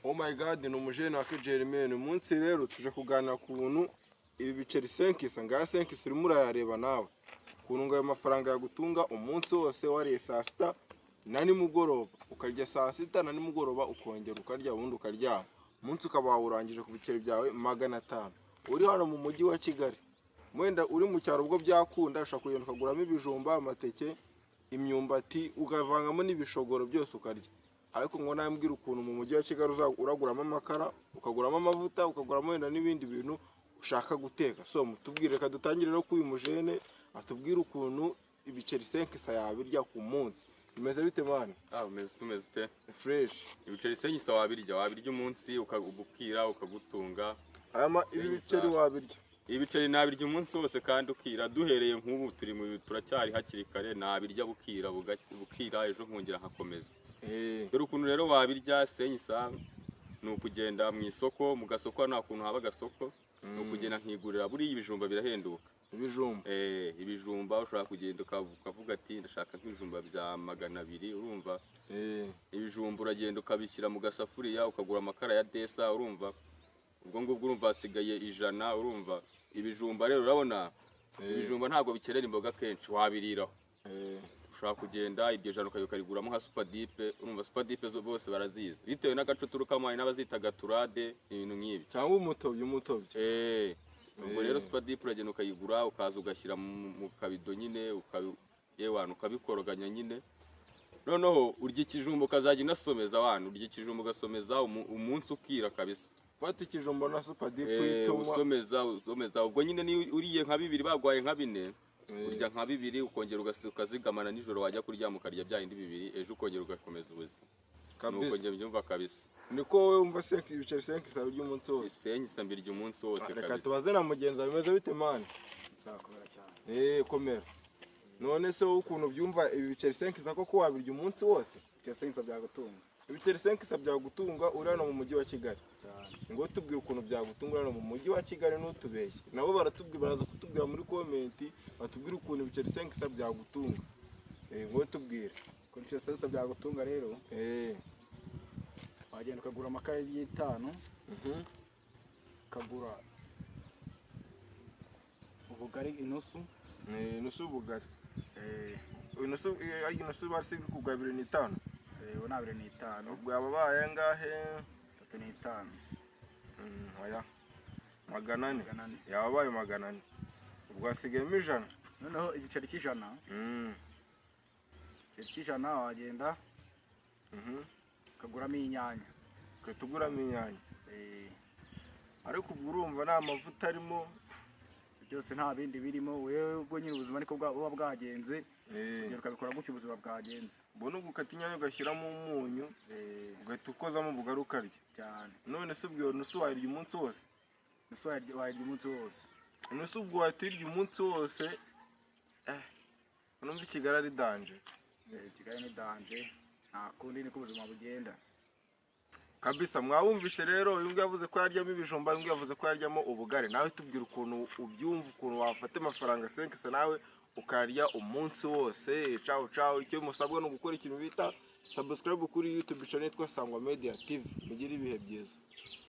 Oh my God, ni umujene wa Jermaine. Uyu munsi rero tuje kuganira ku buntu ibi biceri 500 ngaya, 500 urimo urayareba nawe, ukuntu ngo ayo mafaranga yagutunga umunsi wose wariye saa sita na nimugoroba, ukarya saa sita na nimugoroba, ukongera ukarya, ubundi ukaryama, umunsi ukaba wawurangije ku biceri byawe 500 uri hano mu mujyi wa Kigali. Wenda uri mu cyaro ubwo byakunda, ushobora kugenda ukaguramo ibijumba, amateke, imyumbati, ukavangamo n'ibishogoro byose ukarya. Ariko ngo nambwira ukuntu mu mujyi wa Kigali uraguramo amakara, ukaguramo amavuta, ukaguramo wenda n'ibindi bintu ushaka guteka. So mutubwire, reka dutangire no kuri uyu mujene atubwire ukuntu ibiceri 500 yabirya ku munsi. Bimeze bite, man? Ah, umeze tumeze ute? Fresh. Ibiceri 500 wabirya umunsi ukabukira ukagutunga. Ibi 500. biceri wabirya? Ibiceri nabirya umunsi wose kandi ukira. Duhereye nk'ubu turi mu turacyari hakiri kare, nabirya bukira, bukira, ejo nkongera nkakomeza. Dore ukuntu rero wabirya 500: ni ukugenda mu isoko, mu gasoko, nta kuntu haba agasoko, ni ukugenda nkigurira. Buriya ibijumba birahenduka. Ibijumba? Ibijumba ushobora kugenda ukavuga ati: "Ndashaka nk'ibijumba bya 200," urumva? Ibijumba uragenda ukabishyira mu gasafuriya, ukagura amakara ya 200, urumva? Ubwo ngubwo urumva hasigaye 100, urumva? Ibijumba rero urabona, ibijumba ntabwo bikenera imboga kenshi, wabiriraho. Ushobora kugenda iryo jana ukariguramo nka Super Dip, urumva? Super Dip zo bose barazizi bitewe n'agace uturukamo, hari n'abazita gaturade, ibintu nk'ibi. Cyangwa umutobyi, umutobyi. Ubwo rero Super Dip uragenda ukayigura, ukaza ugashyira mu kabido nyine, yewana ukabikoroganya nyine. Noneho urya ikijumba, ukazajya unasomeza wana, urya ikijumba ugasomeza, umunsi ukira kabisa. Fata ikijumba na Super Dip uhita unywa. Usomeza, usomeza. Ubwo nyine niyo uriye nka bibiri, bagwaye nka bine, urya nka bibiri, ukongera ukazigamana, nijoro wajya kuryama ukarya bya bindi bibiri, ejo ukongera ugakomeza ubuzima. Nuko Kabisa. njye mbyumva kabisa. Niko wowe wumva 5 ibiceri 500 by'umunsi wose? 500 mbirya umunsi wose. Reka Kabisa. tubaze na mugenzi wawe. Bimeze bite, man? Nzakomera cyane. Komera. None se wowe ukuntu byumva, ibi biceri 500 koko wabirya umunsi wose? Ibyo 500 byagutunga. Ibiceri 500 byagutunga uri hano mu mujyi wa Kigali? Cyane. Ngo tubwire ukuntu byagutunga uri hano mu mujyi wa Kigali, ntutubeshye. Nabo baratubwira, baraza kutubwira muri comment, batubwire ukuntu ibiceri 500 byagutunga. Ngo tubwire. Ukuntu ibyo 500 byagutunga rero, wagenda ukagura amakara y'itanu, ukagura ubugari inusu. Inusu y'ubugari. Inusu bari kugura 25. Ubu ni 25. Ubwo yaba abaye angahe? 35. Oya, 400. 400. Yaba abaye 400, ubwo hasigayemo 100. Noneho igiceri cy'ijana, igiceri cy'ijana wagenda ukaguramo inyanya. Ugahita uguramo inyanya. Ariko ubwo urumva nta mavuta arimo. Byose nta bindi birimo. Wewe ubwo nyine ubuzima niko buba bwagenze, ugenda ukabikora gutyo, ubuzima bwagenze. Ubwo ni ugukata inyanya, ugashyiramo umunyu, ugahita ukozamo ubugari, ukarya. Cyane. None se ubwo iyo nusu wayirya umunsi wose? Nusu wayirya umunsi wose. Nusu ubwo wahita uyirya umunsi wose. Numva i Kigali ari danger. Kigali ni danger, nta kundi, niko ubuzima bugenda. Kabisa. Mwabumvishe rero, uyu nguyu yavuze ko yaryamo ibijumba, uyu nguyu yavuze ko yaryamo ubugari. Nawe tubwira ukuntu ubyumva, ukuntu wafata amafaranga 500 nawe ukarya umunsi wose. Cawu cawu. Icyo musabwa ni ugukora ikintu bita subscribe kuri YouTube channel yitwa Sangwa Media TV. Mugire ibihe byiza.